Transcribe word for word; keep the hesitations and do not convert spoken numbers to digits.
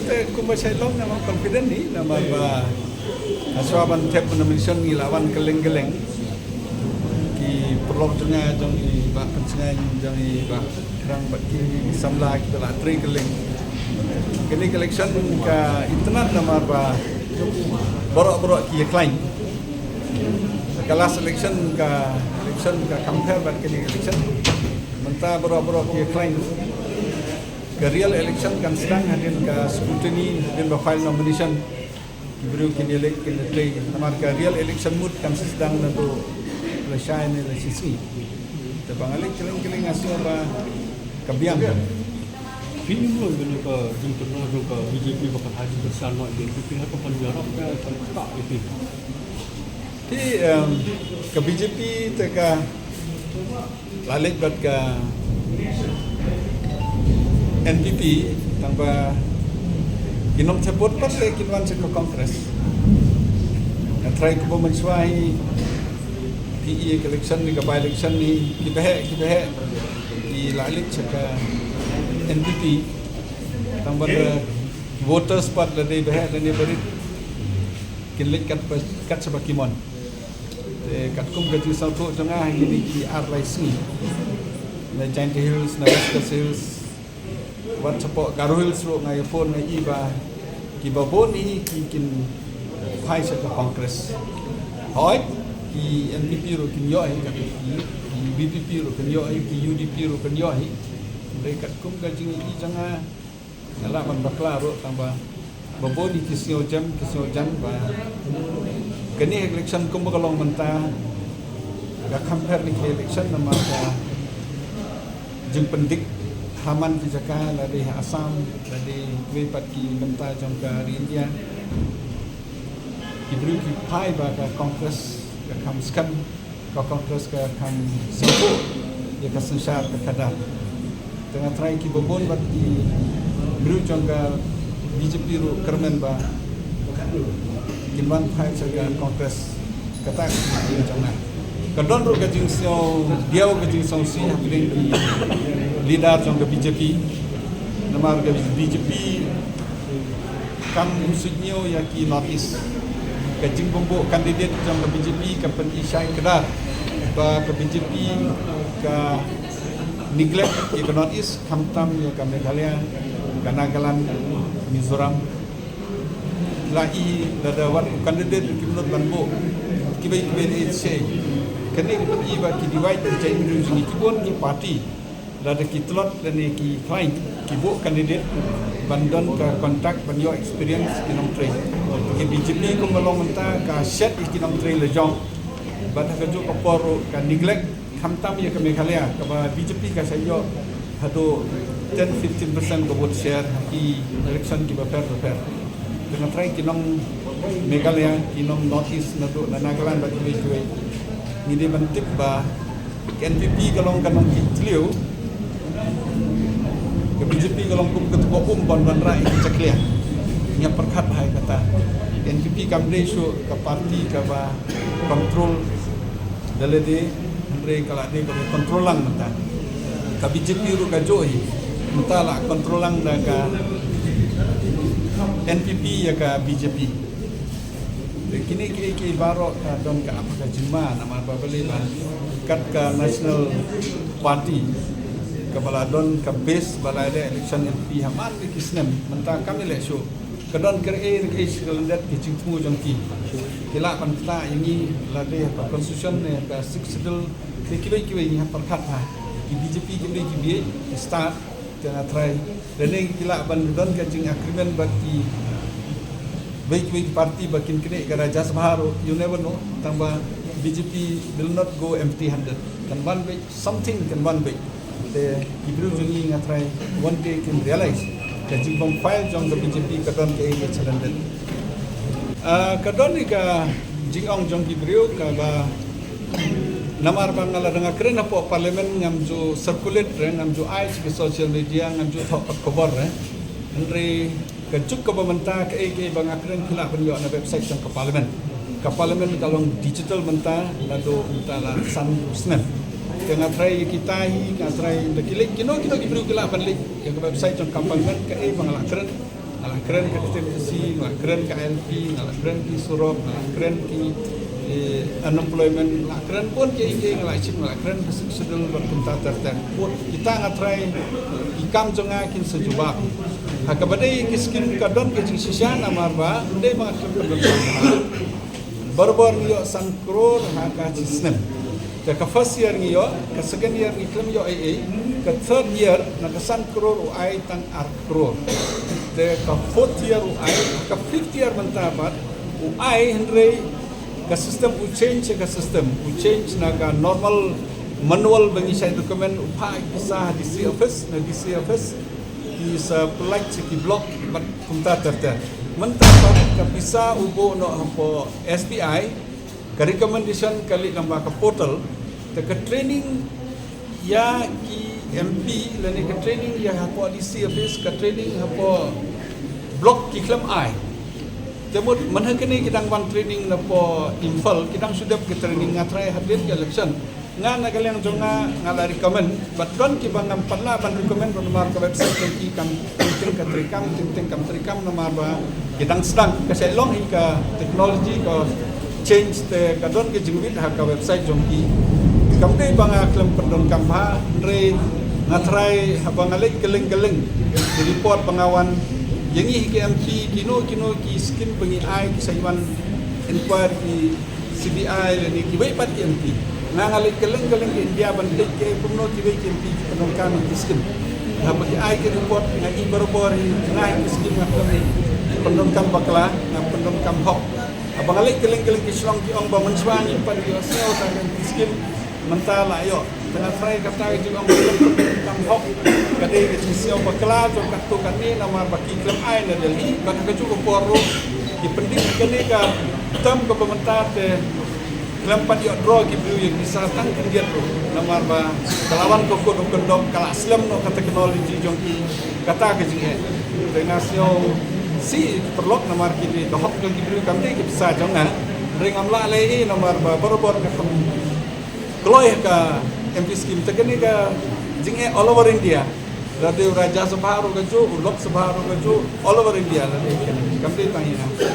Kumba shai long nga long confident hi namar ba hashwa ban thep nomination ngi la wan kylleng kylleng. Ki paralok jong nga jong i Bah Pynsngew jong i Bah Thrang bad ki samla kiba la trei kylleng. Kane ka election ka itynnad namar ba baroh baroh ki ïakhlaiñ. Ka last election ka election ka compare bad kane ka election. Mynta baroh baroh ki ïakhlaiñ. Ka real election kan sdang hadien ka scrutiny hadien ba file nomination. Ki briew kin ïaleit kin ïatrei namar ka real election mut kan sdang naduh la shai ne la shisngi. Te ba nga leit kylleng kylleng nga sngew ba ka biang. Phi ïohi ïa ka jingkyrmen jong ka B J P ba kan hap jingkyrshan noh ïa ka N P P ha ka ban ïarap ka kan ktah ïa phi. Te em, ka B J P te ka la leit bad ka N P P tang ba kin ym thep vote pat te kin wan sha ka Congress. Nga try kumba mynshuwa hi phi ïa ka election ne ka by election ne kiba heh kiba heh ki la leit sha ka N P P tang ba da voters pat la dei ba heh la dei ba rit kin leit kat ba kat sha ba ki mon. Te katkum ka jingsngewthuh jong nga ha kine ki ar lai sngi na Jaintia Hills na West Khasi Hills wat shapoh Garo Hills ruh nga ïa phone nga ïohi ba kiba bun hi ki kin phai sha ka Congress. Hooid ki N P P ruh kin ïoh hi ka P P, ki V P P ruh kin ïoh hi, ki U D P ruh kin ïoh hi. Hynrei katkum ka jingïohi jong nga nga lah ban bakla ruh tang ba ba bun ki sngew jem ki sngew jan ba kane election kumba ka long mynta ka compare ne ki election namar ka jingpyndik ha man ki jaka la dei ha Assam la dei kiwei pat ki bynta jong ka ri India. Ki briew ki phai ba ka Congress ka kham skhem ka Congress ka kham sngewthuh ïa ka synshar ka khadar. Te nga try kiba bun bad ki briew jong ka B J P ruh kyrmen ba kin wan phai sha ka Congress. Kata ka jong nga ka don ruh ka jingsngew diaw ka jingsngewsih hapdeng ki leader jong ka B J P. Namar ka B J P kam suidñiew ïa ki North East. Ka jingbymbuh candidate jong ka B J P ka pyni shai kdar ba ka B J P ka neglect ïa ka North East khamtam ïa ka Meghalaya, ka Nagaland, Mizoram. La i lada wat candidate ki mut ban buh kiba kiba i shai. Kane ka pyni ba ki divide ki jait ki bun ki party. Lada ki tlot lane ki khlaiñ ki buh candidate ban don ka contact ban ïoh experience ki nongtrei. Ka B J P kumba long mynta ka shet ïa ki nongtrei la jong. Bad ha kajuh ka por ruh ka neglect khamtam ïa ka Meghalaya kaba B J P ka sa ïoh haduh ten fifteen percent ka vote share ha ki election kiba pher ba pher. Te nga try ki nong Meghalaya ki nong North East naduh na Nagaland bad kiwei kiwei. Ngi dei ban tip ba ka N P P ka long ka nong ki thliew. Ka B J P ka long kum ka tuka um ban ban rai ki chaklia. Nga pyrkhat hai kata N P P kam dei shu ka party kaba control da lade hynrei ka la dei kaba control lang mynta. Ka B J P ruh ka joh hi mynta la control lang da ka N P P ïa ka B J P. Te kine kiei kiei baroh ka don ka ap ka jingma namar ba balei ba kat ka National Party kaba la don ka base ba la leh election M P ha man ki snem mynta kam leh shuh. Ka don ka ei ka ei sha ka lyndet ki jingthmu jong ki. Ki lah ban ktah ïa ngi lade ha ka constitution ne ha ka Sixth Schedule. Te kiwei kiwei ngi hap pyrkhat ha ki B J P kiwei kiwei ki start. Te nga try lane ki lah ban don ka jing agreement bad kiwei kiwei ki party ba kin knieh ka Rajya Sabha ruh, you never know. Tang ba B J P will not go empty handed. Kan wan beit something kan wan beit. Te ki briew jong ngi nga try one day kin realize ka jingbym fail jong ka B J P ka don kaei ka challenge. Ah, ka don ïa ka jingong jong ki briew kaba namar ba nga la dang kren hapoh parliament ngam ju circulate re, ngam ju ai sha ki social media, ngam ju thoh pat khubor re. Hynrei ka juk kaba mynta kaei kaei ba nga kren ki lah ban ïoh na website jong ka parliament. Ka parliament ka long digital mynta naduh mynta la san snem. Te nga try ïa kita hi nga try da ki leit kino kino ki briew ki lah ban leit ïa ka website jong ka parliament kaei ba nga la kren. Nga la kren ka K T P C, nga la kren ka I L P, nga la kren ki surok, nga la kren ki, eh, unemployment, nga la kren bun ki, ki, nga la chim, nga la kren ka Sixth Schedule bad kumta ter ter. Bun kita nga trai ki kam jong nga kin sa jubab. Ha kaba dei ki skim ka don ka jingshisha namar ba ym dei ba nga khlem pyndonkam. Barabor ngi ïoh san klur ha ka shi snem. Te ka first year ngi ïoh, ka second year ngi khlem ïoh ei ei, ka third year na ka san klur u ai tang ar klur. Te ka fourth year u ai, ka fifth year mynta pat u ai, hynrei ka system u change, ka system u change na ka normal manual ba ngi shait recommend, u phah pisa ha D C office, na D C office ki sa pynlait sha ki block bad kumta ter ter. Mynta pat ka pisa u buh noh hapoh S B I, ka recommendation ka leit lyngba ka portal, te ka training ïa ki M P lane ka training ïa hapoh D C office, ka training hapoh block ki khlem ai. Te mut mynha kane ki dang wan training napoh Imphal, ki dang shu dep ka training, nga trai hadien ka election. Nga na ka liang jong nga, nga la recommend, bad don kiba ngam pat lah ban recommend namar ka website jong ki kam teng teng ka treikam, teng teng kam treikam namar ba ki dang sdang, ka shait long hi ka technology ka change, te ka don ka jingbit ha ka website jong ki. Kam dei ba nga khlem pyndonkam bha, hynrei nga trai haba nga leit kylleng kylleng ki report ba nga wan ïa ngi hi ki M P, kino kino ki skim ba ngi ai ki sa wan inquire ki C B I lane kiwei pat ki M P. Nga nga leit kylleng kylleng ki India ban leit ki kumno kiwei ki M P ki pyndonkam ïa ki skim. Haba ki ai ki report nga i barabor hi, nga hi ki skim nga pyndonkam bakla, nga pyndonkam hok. Haba nga leit kylleng kylleng ki shnong ki ong ba mynshuwa ngim pat ïohsngew tang ki skim, mynta la ïoh. Te nga trai kata ka jingong pyndonkam hok ka dei ka jingsngew bakla jong katto katne namar ba ki khlem ai na Delhi, bad ha kajuh ka por ruh ki pyndih kane ka term kaba mynta te khlem pat ïoh draw ki briew ïa ki pisa tang khyndiat ruh namar ba ka la wan ka code of conduct, ka la slem noh ka technology jong ki, kata ka jingeh. Te nga sngew sih paralok namar ki dei ka hok jong ki briew, kam dei ki pisa jong nga. Hynrei ngam lah leh ei namar ba barabor nga kham kloi ha ka M P scheme, te kane ka jingeh all over India. Lada u Rajya Sabha ruh kajuh, u Lok Sabha ruh kajuh, all over India lada, kam dei tang ïa nga.